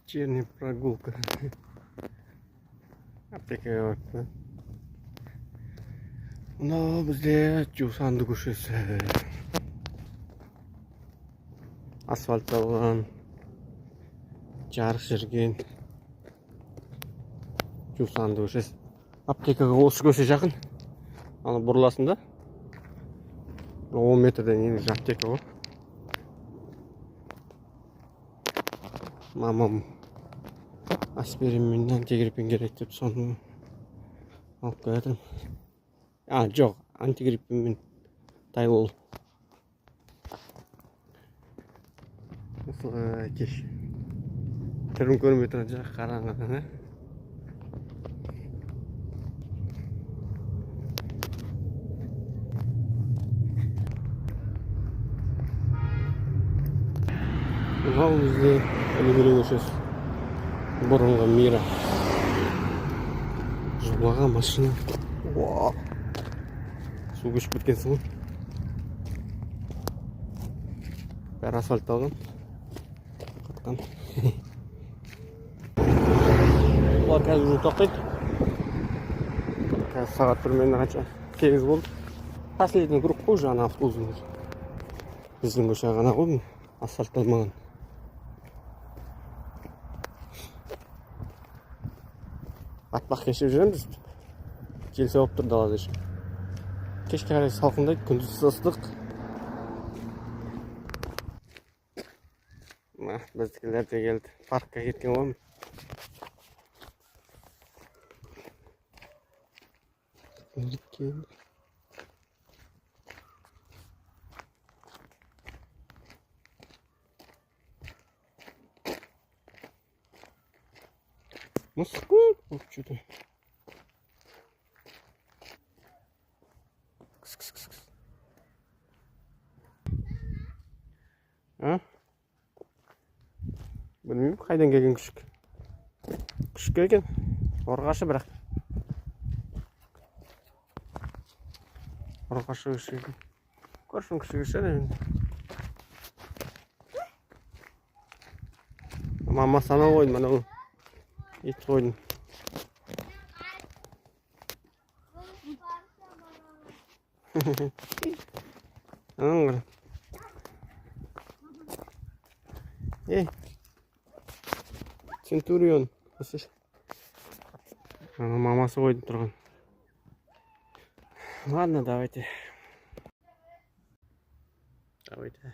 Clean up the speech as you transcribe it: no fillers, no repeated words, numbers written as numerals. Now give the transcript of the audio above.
Вечерняя прогулка. Аптекаға барыпты. Мынау бізде Жусанды көшесі. Асфальтталған, жарық жүрген Жусанды көшесі. Аптекаға осы көше жақын. Ана бұрыласың да. 10 метрден кейін аптека ғой. Мамам аспирин мен антигриппин керек деп соны алып келатырмын. А, жоқ, антигриппин мен тайлол. Осылай кеш. Түрім көрінбей тұрған жақ қараңғыдан, ә? Мынау бізде Үлгілі көшесі. Бұрынғы Мира. Жулаған машина. Уа! Су көшіп кеткенсің ғой. Бәрі асфальтталған. Қатқан. Бұлар қазір уже тоқтайды. Қазір сағат примерно қанша? 8 болды. Последний круг қой уже ана автобустың. Біздің көше ғана ғой асфальтталмаған. Батпақ кешіп жүреміз. Жел соғып тұр далада еще. Кешке қарай салқындайды, күндіз ыстық. Мына біздікілер де келді. Паркқа кеткен ғой. Кеткен. Мысық көп болып что-то. Кс, кс, кс, кс. А? Білмеймін, қайдан келген күшік. Күшік екен. Ұрғашы бірақ. Ұрғашы күшік екен. Көршінің күшігі шығар енді. Мамасы анау қойды, мынау ит қойдым. Ананы қара. Ей, Центурион. Ана мамасы қойды тұрған. Ладно, давайте. Давайте.